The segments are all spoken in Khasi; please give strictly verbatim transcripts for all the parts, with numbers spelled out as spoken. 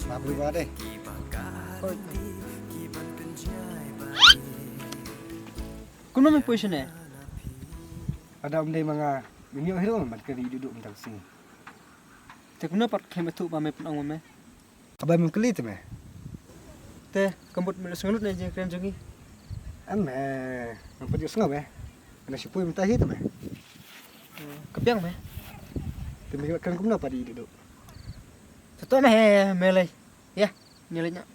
Ba bui ba dei. Kumno me poi shane? Lada ym dei ma nga, ngim ïoh hi ruh ban kylli Iduhduh mynta ka sngi. Te kumno pat khlem ïathuh ba me pynong ma me? Haba mem kylli te me. Te ka mut me la sngewlut na jingkren jong ngi? Em, eh, ngam pat ïohsngew me. Nga shu poi mynta hi te me. Ka biang me. Te me la kren kumno pat ïa Iduhduh? Te to me, me lei. Ïa, ngi leit noh.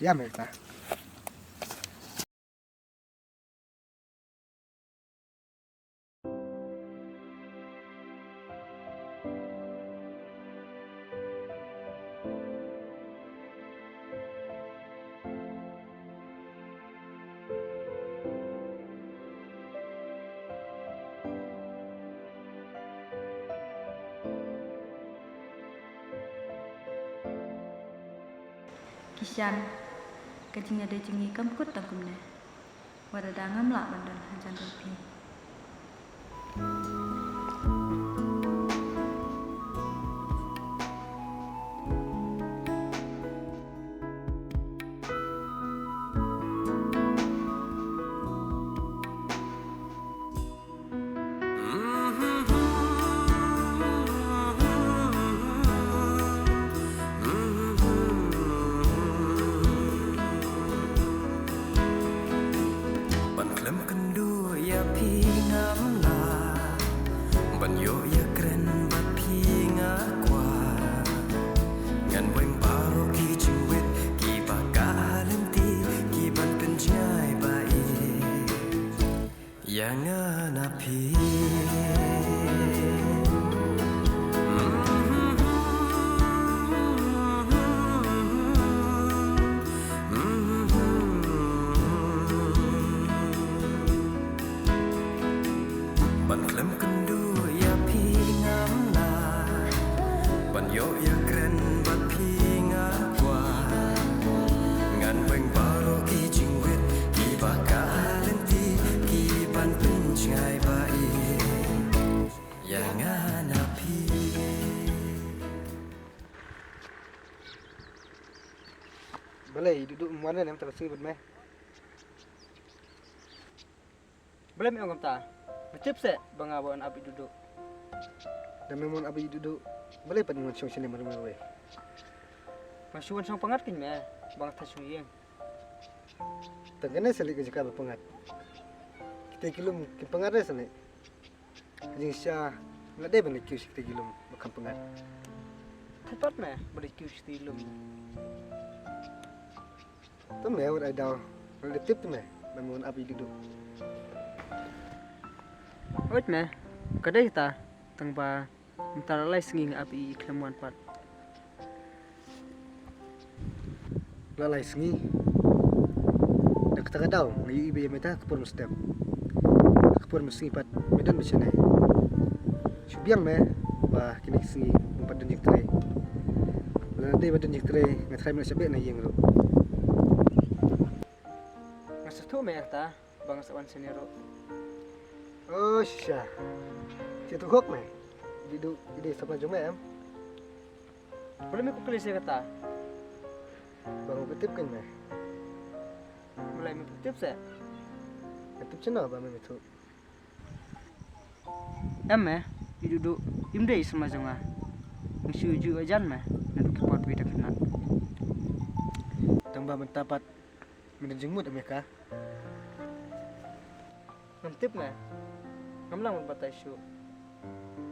Ïa me ta. Kishan, ka jingïadei jong ngi kam kut tang kumne. Wat lada ngam lah ban don hajan jong phi. Ban khlem kynduh ïa phi ngam lah, ban ïoh ïakren bad phi nga kwah. Ngan weng baroh ki jingwit kiba ka ha lynti, kiban pynjngai ba ïeit ïa nga na phi. Ban khlem kynduh ïa phi ngam lah, ban ïoh ïakren bad phi nga kwah. Ngan weng baroh ki jingwit kiba ka ha lynti, kiban pynjngai ba ïeit ïa nga na phi. Balei Iduhduh ym wan ne em, ta ka sngi bad me? Balei me ong kumta? Me tip seh ba nga wan ap Iduhduh. Da me wan ap Iduhduh, balei pat ngim wan shong shane marwei marwei? Nga shu wan shong pyngngad kein me, ba nga thait shu ïeng. Tang kane sa lei ka jaka ba pyngngad. Kita ki lum ki pyngngad re sa lei. Ka jingshisha la dei ban leit kiew sha kita ki lum ba kham pyngngad. Thait pat me ba leit kiew sha kita ki lum. Te me wat ai daw, wat ai tip te me ba me wan ap Iduhduh. Wait me, ka dei ta, tang ba mynta la lai sngi nga ap i khlem wan pat. La lai sngi. Da kata ka daw nga ïohi ba ïa me ta ka por mynstep. Ka por mynsngi pat me don beit shane. Shu biang me ba kine ki sngi ngim pat don jingtrei. Lada dei ba don jingtrei nga tharai me la shah beh na ïing ruh. Nga sngewthuh me ïa kata ba nga sa wan shane ruh. Oh shisha. Te tu hok me. Iduh, i dei samla jong me em? Balei me kwah kylli sha kata? Ba nga tip kein me. Balei me tip seh? Nga tip shano ba me ithuh? Em me, Iduhduh im dei samla jong nga. Nga shu ju ïoh jan me naduh ki por ba dang khynnah. Tang ba mynta pat me don jingmut em ïa ka? Ngam tip me. Ngam nang ban batai shuh.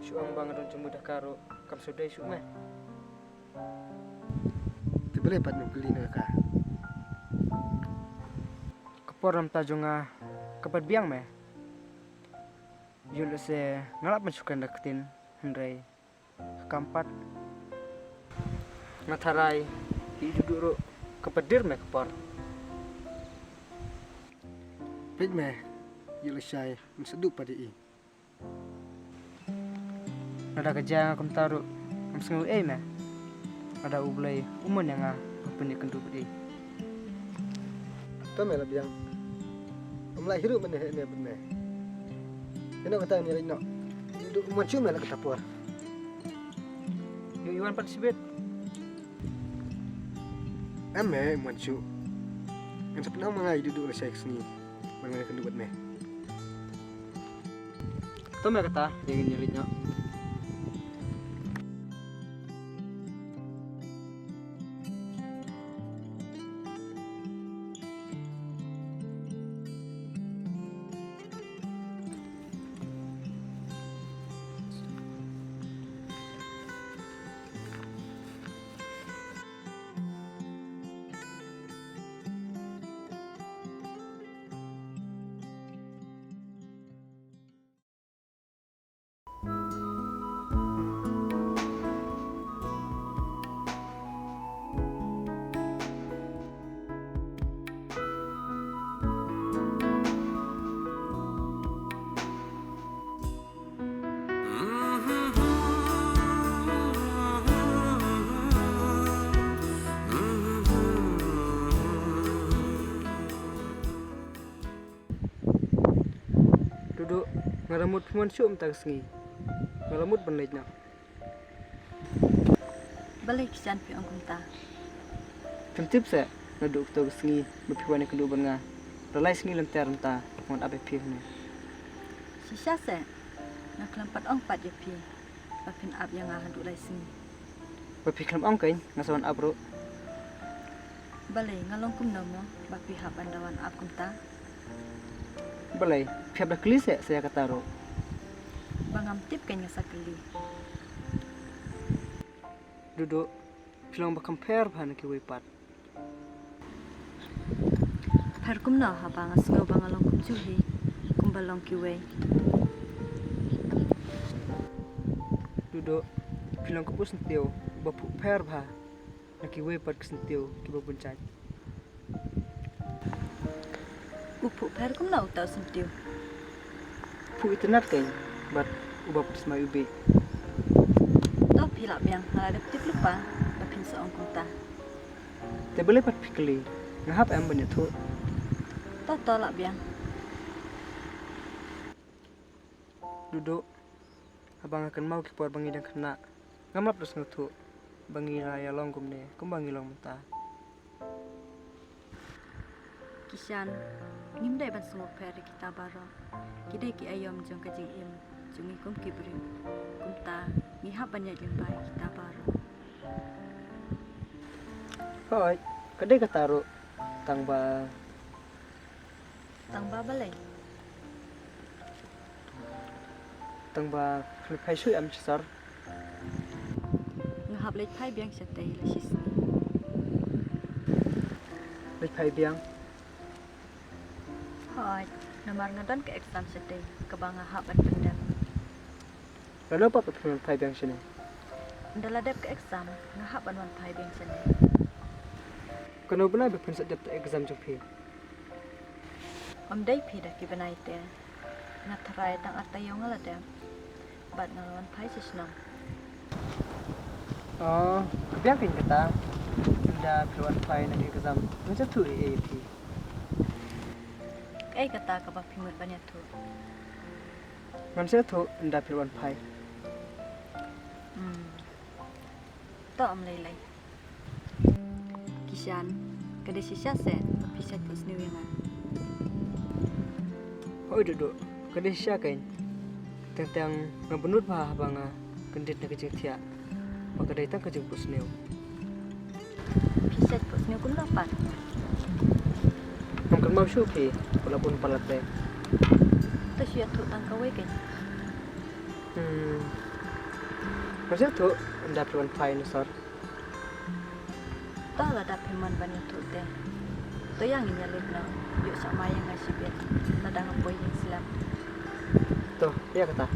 Shu ong ba nga don jingmut da ka ruh kam shu dei shuh me. Te balei pat mem kylli noh ïa ka? Ka por namar jong nga ka pat biang me. Ïoh lehse nga lah ban shu kren da ka ktien hynrei ka kam pat. Nga tharai ïa Iduhduh ruh ka pat dier me ka por. Peit me, ïoh lashai men sa duh pat ïa i. Lada ka jia nga kumta ruh ngam sngew ei me. Lada U Blei u mon ïa nga, nga pynïakynduh pat i. To me la biang. Ym lah hi ruh mynne hynne mynne. Ïa noh kata ngi leit noh. Iduh ym wan shuh me la kata por. Ïoh i wan pat shibit. Em me, Mon shu. Ngan sa pynong ma nga ïa Dudu lashai ka sngi. Ban wan ïakynduh bad me. To me kata, ïa ngin ïa leit noh. Dudu, nga la mut phi mon shuh mynta ka sngi. Nga la mut ban leit noh. Balei Kishan phi ong kumta? Phim tip seh, naduh kato ka sngi ba phi wan ïakynduh bad nga. La lai sngi lynter mynta ngan ap ïa phi hangne. Shisha seh, nga khlem pat ong pat ïa phi ba phin ap ïa nga haduh lai sngi. Ba phi khlem ong keiñ, nga sa wan ap ruh. Balei, nga long kumno mo ba phi hap ban da wan ap kumta? Balei, phi hap da kylli seh sa ïa kata ruh? Ba ngam tip keiñ nga sa kylli. Dudu, phi long ba kham pher bha na kiwei pat. Pher kumno haba nga sngew ba nga long kumjuh hi kumba long kiwei? Dudu, phi long kum u syntiew ba phuh pher bha na kiwei pat ki syntiew kiba bun jait. U phuh pher kumno uta u syntiew? Phuh itynnad keiñ bad uba pyrshah u bih. To phi lah biang, nga la dep tip lypa ba phin sa ong kumta. Te balei pat phi kylli, nga hap em ban ïathuh? To to lah biang. Dudu, haba nga kynmaw ki por ba ngi dang khynnah, ngam lap da sngewthuh ba ngi la ïalong kumne kumba ngi long mynta. Kishan, ngim dei ban sngewpher ïa kita baroh. Ki dei ki aïom jong ka jingim jong ngi kum ki briew. Kumta ngi hap ban ïaid lyngba ïa kita baroh. Hooid, ka dei kata ruh, tang ba Tang ba balei? Tang ba khlem phai shuh em shisar. Nga hap leit phai biang shatei la shisngi. Leit phai biang? Hooid, namar nga don ka exam shatei kaba nga hap ban pyndep. Lano pat ba phin wan phai biang shane? Ynda la dep ka exam nga hap ban wan phai biang shane. Kano bnai ba phin sa dep ka exam jong phi? Ym dei phi da ki bnai te. Nga tharai tang ar taïew nga la dep bad nga la wan phai sha shnong. Oh, ka biang phin kata. Ynda phi wan phai na ka exam ngan sa thuh ei ei ïa phi. Kaei kata kaba phi mut ban ïathuh? Ngan sa ïathuh ynda phi wan phai. Hmm. To ym lei lei. Kishan, ka dei shisha seh ba phi shait phohsniew ïa nga? Hooid Dudu, ka dei shisha keiñ. Teng teng nga bynnud bha haba nga kyndit na ka jingthiah ba ka dei tang ka jingphohsniew. Phi shait phohsniew kumno pat? Ngam kynmaw shuh phi, ka la bun palat te. To shu ïathuh tang kawei keiñ. Hmm. Ngan sa ïathuh ynda phi wan phai na sor. To lada phim mon ban ïathuh te, to ïa ngin ïa leit noh. Ïoh sha mai ïa nga shibit lada nga poi ïing slem. To ïa kata.